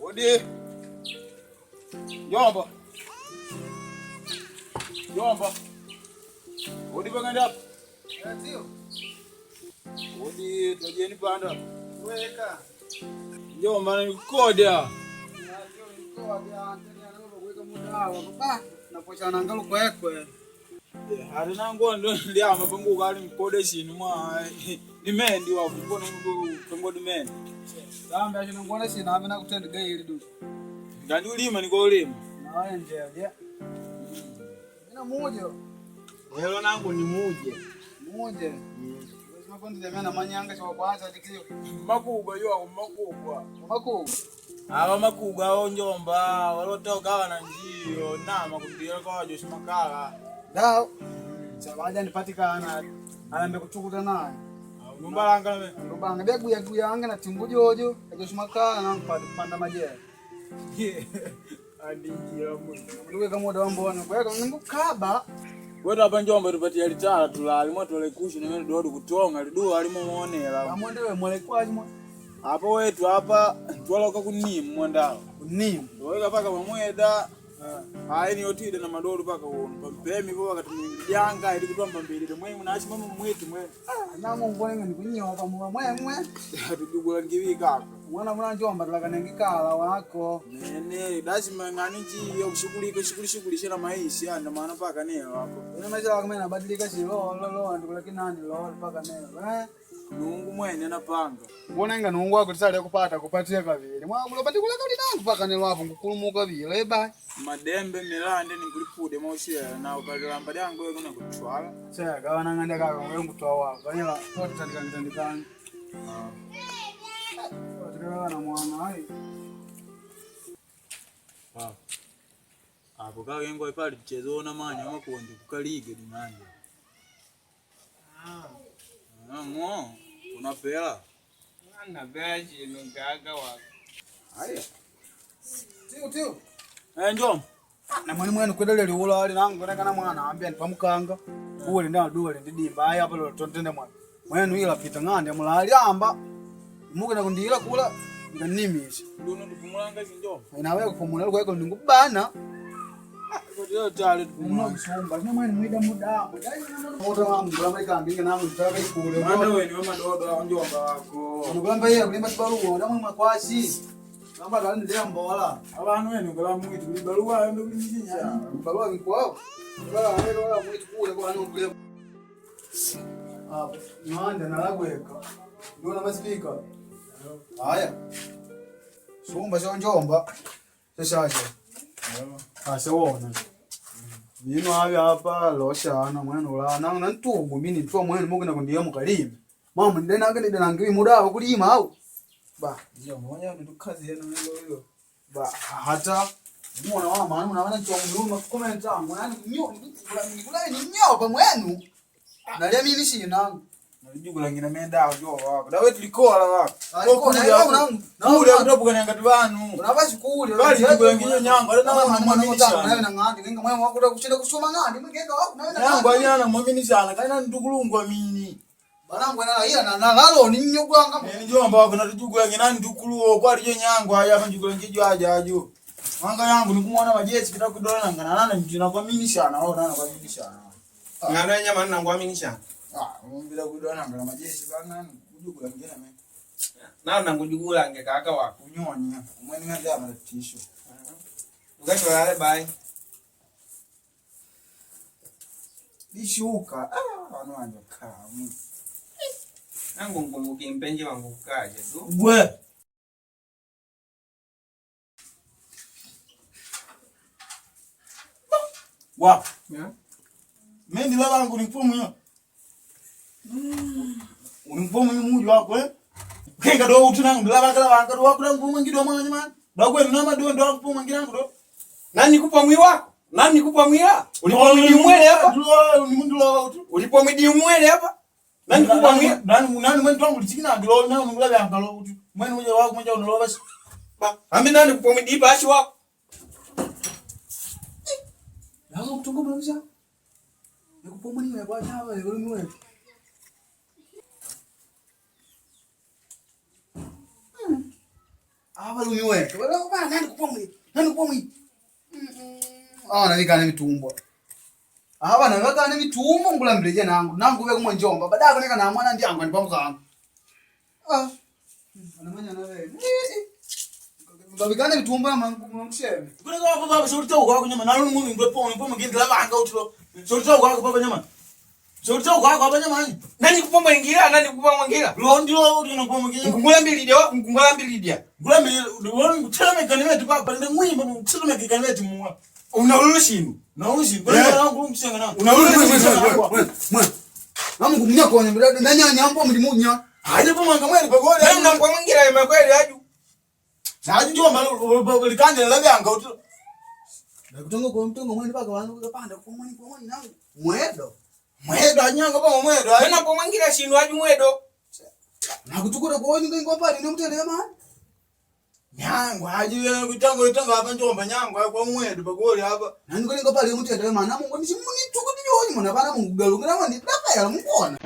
Odi. Jomba. Jomba. Odi pangandi apa. Ndio. Odi twajeni panda. Weka. Jomba nikukoda. Ali nango ndo ndiama pangu kali mkode shinu mwa nimendi wa mbona pangu nimendi. Sambe achino ngona sina amena kutenda gaili du. Ngandi ulima niko ulima. Na nje je. Mina mujo. Lelo nangu ni muje. Muje. Lazima kwanza jamii na manyanga cha kwanza tikio. Makubwa yo makubwa. Makubwa. Awa makubwa awo njomba walotoka wana njio nama kutira kwa Josh Makala. Dao. Sabaja nipatikana. Alambe kuchukuta naye. Numbalanga me. Ndobanga bya guya anga na timbu jojo. Ajosh makala na mpata kupanda majera. Andinjira mu. Luwe kama muda wambona. Kwa hiyo ngukaba. Wetu apa njomba tupatia litala tulali mwatole kushu nemene dodu kutonga liduwa alimo muonela. Amwendewe mwele kwaji mwa. Apa wetu apa twaloka kunimu mwandao. Ni. Weka paka pamweda. Ayi ni otide na madodu paka uno. Pampemi po wakati mwingi ili kutwamba mbili mwe munachi mwe mwitu mwe. Namo mbona ngani kunyoka mwa mwe mwe. Tujugula ngiwika apa. Mwana mwana njomba tulakanengikala wako. Nene lazima ngani njiyo kushughulika shughuli na maisha ndio maana paka neo hapo. Ina maisha yako mimi nabadilika si lo lo lo ndikula kinani lo mpaka neo. Eh. Nungu mwene anapanga. Mbona inga nungu wako tisale kupata kupatia kavili. Mwa kulo pati kula kali nangu paka nelo hapo ngukulumuka vile ba. Madembe milande nikulipude maushia na ukalilamba lyangu wewe kuna kutwala. Sasa gawana nganda kaka wewe ngutoa wako. Kanila wote tandika tandika. Ah. Na mwana ai. Ah. Apo kagengo ipali mchezo na manya makonde kukalige dimanja. Ah. Ah, ngo unapela. Ana chino gaga wako. Haya. Tiu tiu. Eh, njoo. Na mwani mwenu kwedele liula ali nangu kana mwana ambia ni pamukanga. Uwe ndio duwe ndidimba aya palo tontende mwana. Mwenu ila pita ng'ande mulali amba. Muke nakundila kula nganimisha. Ndono tupumulanga zinjo. Inawe kupumula kweko ndingubana. Kotio tale tupumulanga. Unosumba zina mwene mwida muda. Moto wangu kulamba ikambi nangu nditaka ikule. Mwana wewe ni madodo wa njomba wako. Nukulamba yeye kulimba tibaluwa ndamwe mwakwasi. Lamba dali ndiye mbola. Abantu wenu kala mwitu bibaluwa ndo kulijinya. Baluwa nkwao. Bala ngelo wala mwitu kule kwa anu kule. Ah, ng'anda nalagweka. Ndona masipika. Haya. Sumba sio njomba. Seshaje. Asewona. Mino avi apa loshana mwana ula na na ntungu mini ntwa mwana mugina kundiya mukalima. Mama ndena ngene ndena ngiwi muda wa kulima au. Ba, Ndio moja ndo kazi yenu hiyo. Ba hata mwana wa mwana mwana wana chongo nduma comment mwana nyo nikula ni nyopa mwenu. Nalya mini shina. Nalijugula ngina menda njo wako. Dawe tulikola wako. Kule kutobuka ngati banu. Unavazi kule. Bali jugula nginyo nyango ala na mwamini sana. Na ngandi ngenga mwe wakuda kuchenda kusoma ngandi mwengenga wako na nyango anyana mwamini sana. Kaina ndukulungu amini. Balangu na ila na nalalo ni nyogwanga. Ni njomba wako natujugula ngina ndukuluo kwa lijo nyango haya manjugula ngijo aja ajo. Manga yangu nikumwona majeshi kitakudola ngana nana ndinakwamini sana. Wao nana kwamini sana. Ngano nyama nangu amini sana. Ah, umbila kudona ngana majeshi bana kujugula ngina me. Na nangu jugula nge kaka wako. Kunyonya. Umweni nganda matatizo. Ukatolale bai. Lishuka. Ah, wanu wanja kamu. Nangu ngumuki mpenzi wangu kukaje tu. Bwe. Wa. Yeah. Mendi babangu ni mfumo yo. Uni mfumo muju wako eh? Kenga do utunangu ndilabakala banga do wakula mfumo ngido mwana nyama. Bakwe nama do ndo mfumo ngirangu do. Nani kupa mwi wako? Nani kupa mwila? Ulipo mwidi mwele hapa? Ni mundu lo utu. Ulipo mwidi mwele hapa? Nani kupa mwila? Nani nani mwen twangu lichikina ngilo nani ngula banga lo utu. Mwen mmoja wako mmoja unoloba basi. Ba, ami nani kupa mwidi bashi wako? Nangu kutunga mwanzo. Nikupomuni kwa chawa ni mwe. Avalumiweka nani kupwa mwi nani kupwa mwi awana vikana mitumbwa awana vakana mitumbo ngulambileje nangu nangu ve kumwe njomba badako neka na mwana ndyangu andipamukanga ah anamanya na ve ngavikana mitumbo ya mangu msheme. Kuleka wapo baba solita kwako nyama nalo mungu ngwe po ngwe mugindila banga utilo. Solita kwako baba nyama. Solita kwako baba nyama. Nani kupa mwingira? Nani kupa mwingira? Londi lo utino po mugindila. Nkungulambilidia nkungulambilidia. Ngulambili lon kuchela mekanimeti baba ndi mwimba kuchela mekanimeti muwa. Unaulushinu. Naushi ngulambila nangu mchenga na. Mwe namungu munyakonya nanyanya mbo mulimunya. Haje po manga mwene pagole. Nani nampa mwingira ya kweli aju? Naji njomba likande labanga utilo. Ndakutonga kwa mtongo mwene paka wanu kapanda kwa mwene kwa mwene nangu mwedo. Mwedo anyanga pa mwedo. Nani nampa mwingira shinu aju mwedo? Nakutukura kwa nyinga ngwa pali ni mtende kama Nyangu haji kutango itango hapa njomba nyangu kwa mwedo pagole hapa. nani kwa ngwa pali mtende kama namungu ni simuni tuko ndiyo mwana bana mungu galungira mwana ndakaya mukona.